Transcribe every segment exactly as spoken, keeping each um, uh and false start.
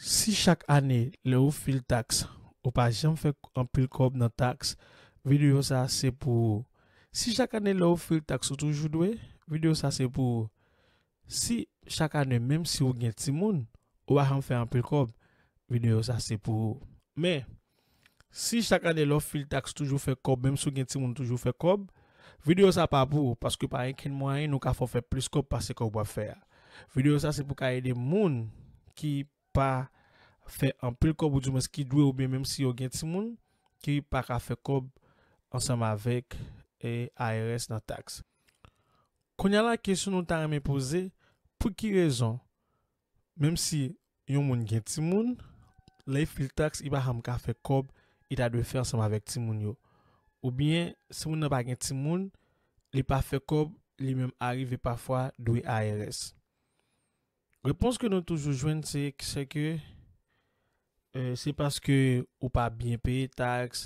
Si chak ane lè ou fil taks, ou pa janm fè anpil kòb nan taks, videyo sa se pou ou. Si chak ane lè ou fil taks ou toujou dwe, videyo sa se pou ou. Si chak ane, menm si ou gen timoun, ou pa janm fè anpil kòb, videyo sa se pou ou. Men, si chak ane lè w fil taks toujou fè kòb, menm si w gen timoun toujou fè kòb, videyo sa pa pou ou, paske pa gen kenn mwayen nou ka fè w fè plis kòb pase kòb w ap fè a. Videyo sa se pou ka ede moun ki pa fè anpil kòb, oudimwens ki dwe, oubyen menm si yo gen timoun, ki pa ka fè kòb ansanm avèk, e, I R S nan taks. Kounye a la, kesyon nou ta renmen poze, pou ki rezon, menm si yon moun gen timoun, lè l fil taks, li pa janm ka fè kòb li ta dwe fè ansanm avèk timoun yo? Oubyen, si moun nan pa gen timoun, li pa fè kòb, li menm arive pafwa dwe I R S? Repons ke nou toujou jwenn, se, se ke, e, se paske ou pa byen peye taks,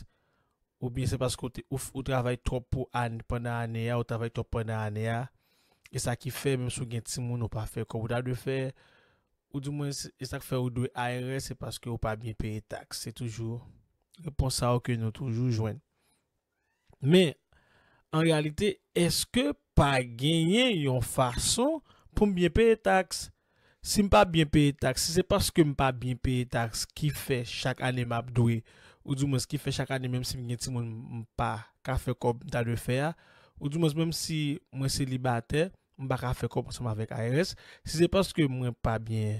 oubyen se paske ou, te, ou, ou travay twòp pou ane, pandan ane a, ou travay twòp pandan ane a, e sa ki fè, menm si w gen timoun, ou pa fè kòb ou ta dwe fè, oudimwens, e sa k fè ou dwe I R S, se paske ou pa byen peye taks. Se toujou repons sa yo ke nou toujou jwenn. Men, an reyalite, èske pa genyen yon fason pou m byen peye taks? Si m pa byen peye taks, si se paske m pa byen peye taks ki fè chak ane m ap dwe, oudimwens ki fè chak ane, menm si m gen timoun, m pa ka fè kòb m ta dwe fè a, oudimwens menm si mwen selibatè, m pa ka fè kòb ansanm avèk I R S, si se paske mwen pa byen,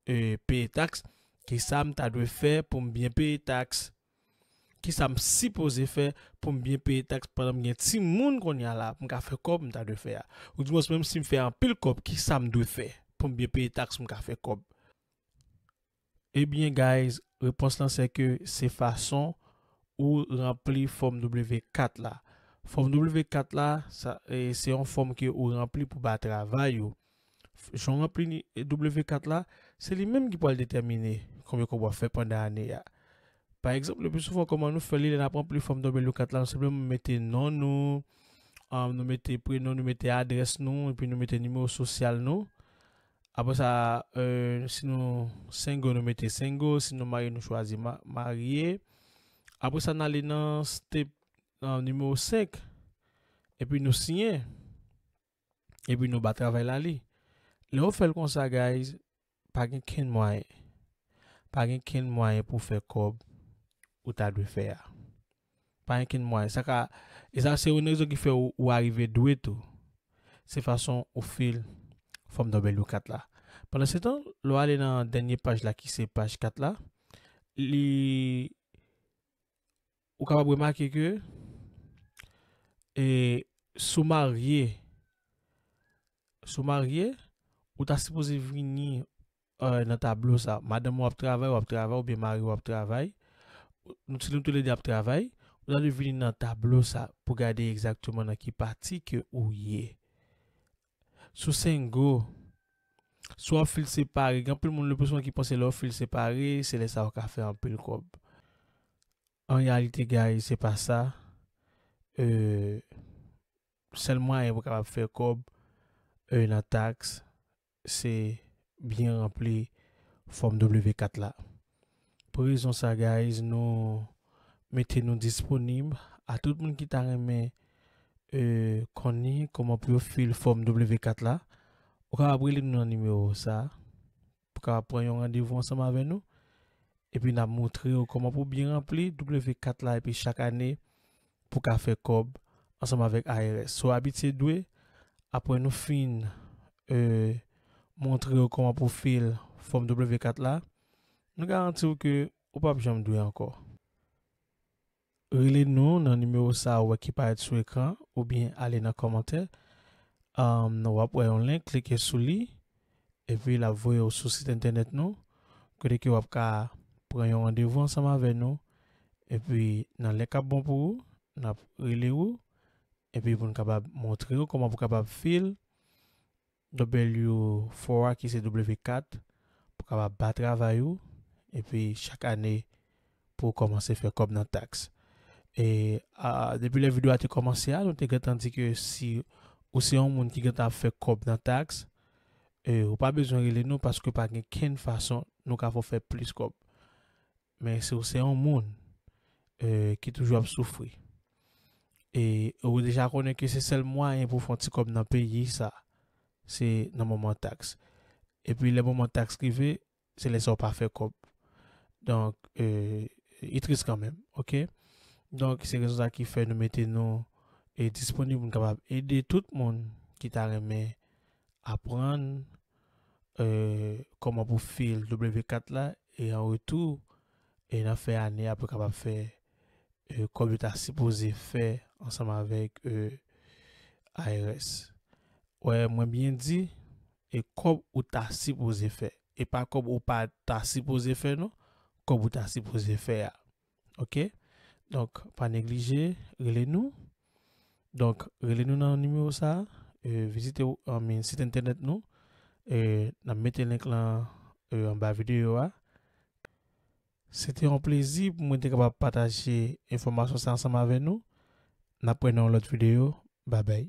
e, peye taks, kisa m ta dwe fè pou m byen peye taks? Kisa m sipoze fè pou m byen peye taks pandan m gen timoun kounye a la, pou m ka fè kòb m ta dwe fè a? Oudimwens, menm si m fè anpil kòb, kisa m dwe fè pou m byen peye taks, pou m ka fè kòb? Ebyen, guys, repons lan se ke se fason ou ranpli fòm W kat la. Fòm W kat la, sa, e, se yon fòm ke ou ranpli pou ba travay ou. Jan w ranpli ni-, W kat la, se li menm ki pral detèmine konbyen kòb w ap fè pandan ane a. Pa egzanp, le pli souvan, kòman nou fè li lè n ap ranpli fòm W kat la, nou senpleman mete non nou, um, nou mete prenon, nou mete adrès nou, epi nou mete nimewo sosyal nou. Apre sa, e, si nou sengo, nou mete sengo, si nou marye, nou chwazi ma-, marye. Apre sa, n ale nan step, nan nimewo senk, epi nou siyen. Epi nou ba travay la li. Lè w fè l konsa, guys, pa gen kenn mwayen. Pa gen kenn mwayen pou w fè kòb ou ta dwe fè a. Pa gen kenn mwayen. Sa ka, e sa se youn rezon ki fè ou, ou arive dwe tou. Se fason ou fil fòm W kat la. Pandan se tan, lè w ale nan dènye paj la ki se paj kat la, li ou kapab remake ke, e, si w marye, si w marye, ou ta sipoze vini, e, nan tablo sa. Madanm ou ap travay, w ap travay, oubyen mari w ap travay. Nou, si nou toulede ap travay, ou ta dwe vini nan tablo sa pou gade egzakteman nan ki pati ke ou ye. Si w sengo, si w ap fil separe, gen anpil moun le pli souvan ki panse lè w fil separe, se lè sa w ka fè anpil kòb. An reyalite, guys, se pa sa. E, sèl mwayen pou w kapab fè kòb, e, nan taks, se byen ranpli fòm W kat la. Pou rezon sa, guys, nou mete nou disponib a tout moun ki ta renmen, e, konnen kòman pou yo fil fòm W kat la. Ou kapab rele nou nan nimewo sa a. Pou kapab pran yon randevou ansanm avè nou. Epi n ap montre w kòman pou byen ranpli W kat la epi chak ane pou ka fè kòb ansanm avèk I R S. Si w abitye dwe, apre nou fin, e, montre w kòman pou fil fòm W kat la, nou garanti w ke ou p ap janm dwe ankò. Rele nou nan nimewo sa a ou wè ki parèt sou ekran, oubyen ale nan kòmantè. Am, w ap wè yon link, klike sou li, epi l ap voye w sou sit entènèt nou, kote ke w ap ka pran yon randevou ansanm avè nou, epi nan lè k ap bon pou ou, n ap rele w, epi pou n kapab montre w kòman pou w kapab fil W four a ki se W kat pou kapab ba travay ou, epi chak ane pou w kòmanse fè kòb nan taks. E, a, depi lè videyo a te kòmanse a, nou te gentan di ke si ou se yon moun ki gentan ap fè kòb nan taks, E, ou pa bezwen rele nou paske pa gen kenn fason nou ka fè w fè plis kòb. Men si w se yon moun e, ki toujou ap soufri, e ou deja konnen ke se sèl mwayen pou w fè yon ti kòb nan peyi sa, se nan moman taks. Epi lè moman taks rive, se lè sa w pa fè kòb. Donk, e, li tris kanmenm, oke? Donk, se rezon sa ki fè nou mete nou e, disponib pou nou kapab ede tout moun ki ta renmen aprann e, kòman pou fil W kat la, e an retou, e nan fen ane a pou kapab fè e, kòb yo ta sipoze fè ansanm avèk e, I R S. Wè, mwen byen di, e kòb ou ta sipoze fè. E pa kòb ou pa ta sipoze fè, non. Kòb ou ta sipoze fè a. Oke? Donk, pa neglije, rele nou. Donk, rele nou nan nimewo sa a. E, vizite I mean, sit entènèt nou. E, n ap mete link lan e, anba videyo a. Se te yon plezi pou mwen te kapab pataje enfòmasyon sa ansanm avè nou. N ap wè nan yon lòt videyo. Babay.